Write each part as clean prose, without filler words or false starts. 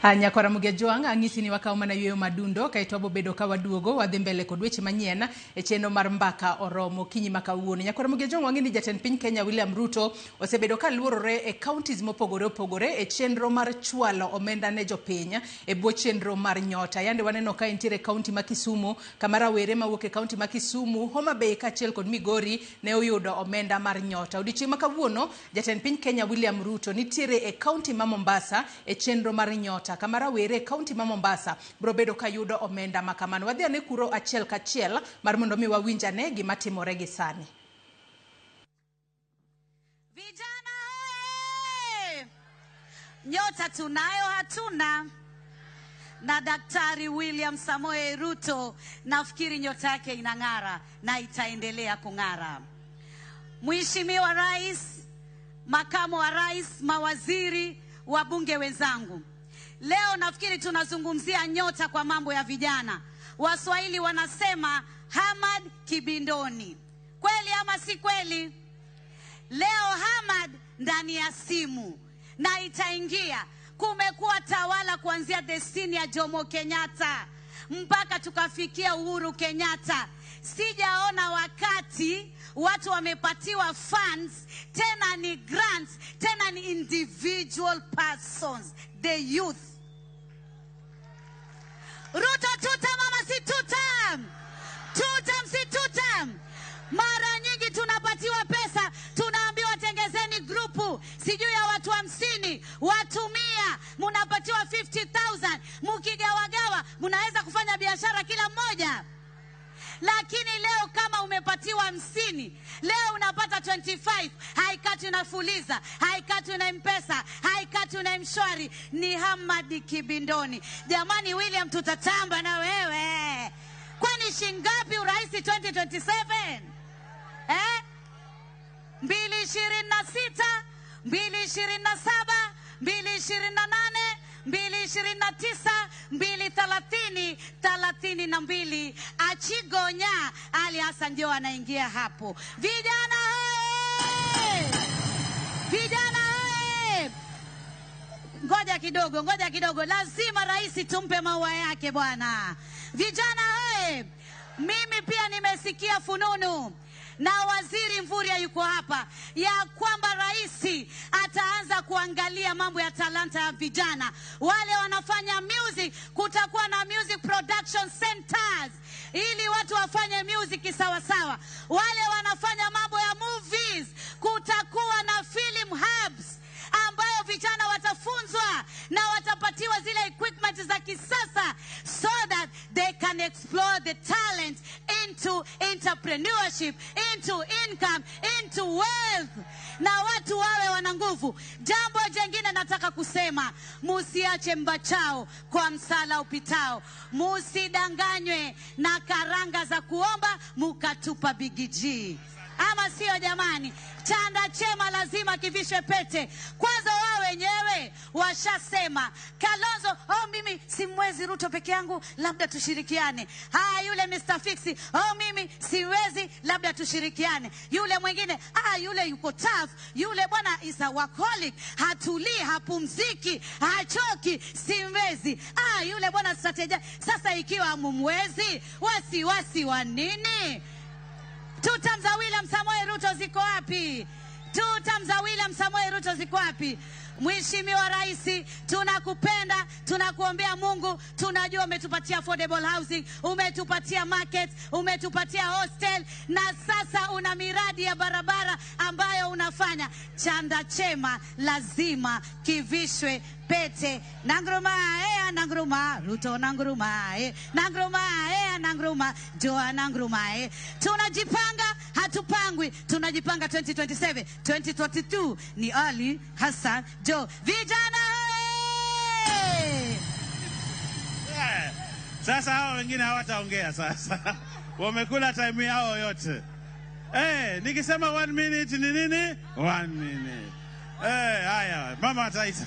Nyakwara Mugejwang' ang'isi ni wakawo mana yueyo madundo kaeto wabobedo ka waduogo wadhi mbele kod weche manyien e chenro mar Mbaka Oromo okinyi ma kawuono. Nyakwara Mugejwang' wang'e ni jatend piny Kenya William Ruto osebedo ka luorore e counties mopogore opogore e chenro mar chwalo omenda ne jopiny e bwo chenro mar Nyota. Yande waneno ka entiere e county ma Kisumu kama rawere mawuok e county ma Kisumu, Homa Bay kaachiel kod Migori ne oyudo omenda mar Nyota. Odiochieng' ma kawuono jatend piny Kenya William Ruto nitiere e county ma Mombasa e chenro mar Nyota kama rawere e county ma Mombasa biro bedo ka yudo omenda ma kamano. Wadhi ane kuro achiel kachiel mar mondo mi wawinj ane gima timore gi sani. Vijana hoye! Nyota tunayo hatuna? Na Daktari William Samoei Ruto nafikiri nyota yake inang'ara na itaendelea kung'ara. Mheshimiwa Rais, Makamu wa Rais, mawaziri, wabunge wenzangu, leo nafikiri tunazungumzia nyota kwa mambo ya vijana. Waswahili wanasema Hamad kibindoni. Kweli ama si kweli? Leo Hamad ndani ya simu na itaingia. Kumekuwa tawala kuanzia destini ya Jomo Kenyatta mpaka tukafikia Uhuru Kenyatta. Sijaona wakati watu wamepatiwa funds, tena ni grants, tena ni individual persons, the youth. Ruto tutam ama si tutam? Tutam si tutam? Mara nyingi tunapatiwa pesa, tunaambiwa tengezeni grupu sijui ya watu 50, watu 100, mnapatiwa 50,000, mkigawagawa mnaweza kufanya biashara kila mmoja. Lakini leo kama umepatiwa 50, leo unapata 25, haikatwi na Fuliza, haikatwi na M-Pesa, haikatwi na M-Shwari, ni Hamadi kibindoni. Jamani William, tutatamba na wewe. Kwani shingapi urais 2027? 2026, 2027, 2028, 2029, 2030, 32. Achigonya Ali Hassan ndio anaingia hapo. Vijana hoye! Vijana hoye! Ngoja kidogo, ngoja kidogo. Lazima rais tumpe maua yake bwana. Vijana hoye! Mimi pia nimesikia fununu na Waziri Mvurya yuko hapa ya kwamba rais ataanza kuangalia mambo ya talanta ya vijana. Wale wanafanya music, kutakuwa na music production centers ili watu wafanye music sawa sawa. Wale wanafanya mambo ya movies, kutakuwa na film hubs ambayo vijana watafunzwa na watapatiwa zile equipment za kisasa so that they can explore the talent into entrepreneurship, into income, into wealth, na watu wawe wana nguvu. Jambo jingine nataka kusema, musiache mbachao kwa msala upitao. Musidanganywe na karanga za kuomba mukatupa bigiji. Ama sio jamani? Chanda chema lazima kivishwe pete. Kwanza wao wenyewe washasema Kalonzo, oh mimi simwezi Ruto peke yangu, labda tushirikiane. Haya, yule Mr. Fixi, oh mimi siwezi, labda tushirikiane. Yule mwingine, yule yuko tough, yule bwana is a workaholic, hatulii, hapumziki, hachoki, simwezi. Yule bwana strategia. Sasa ikiwa mumwezi, wasiwasi wa nini? Tutam za William Samoei Ruto ziko wapi? Tutam za William Samoei Ruto ziko wapi? Mheshimiwa Rais, tunakupenda, tunakuombea Mungu, tunajua umetupatia affordable housing, umetupatia market, umetupatia hostel, na sasa una miradi ya barabara ambayo unafanya. Chanda chema lazima kivishwe pete. Nangruma, nangruma, Ruto nangruma, nangruma, nangruma, Joa nangruma, Tunajipanga, hatupangwi, tunajipanga 2027, 2022 ni Ali Hassan Joho. Vijana hoye! Yeah. Sasa hao wengine hawataongea sasa. Wamekula time yao yote. Nikisema 1 minute ni nini? 1 minute. Haya, mama ataita.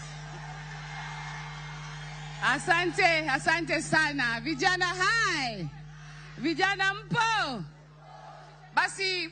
Asante, asante sana. Vijana hai. Vijana mpo? Basi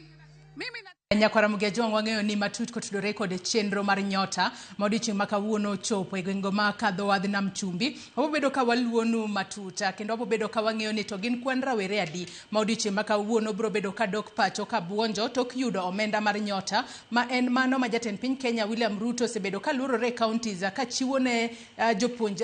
mimi na Nyakwara Mugejwang' wang'eyo ni matut kotudore kod chenro mar Nyota ma odiochieng' ma kawuono ochopo e gwenge ma kadho wadh nam chumbi. Wabobedo ka waluonu matut kendo wabobedo ka wang'eyo ni to gin kwan rawere adi ma odiochieng' ma kawuono biro bedo ka dok pacho ka buonjo tok yudo omenda mar Nyota ma en mano ma jatend piny Kenya William Ruto osebedo ka luorore e counties ka chiwo ne jopuonj.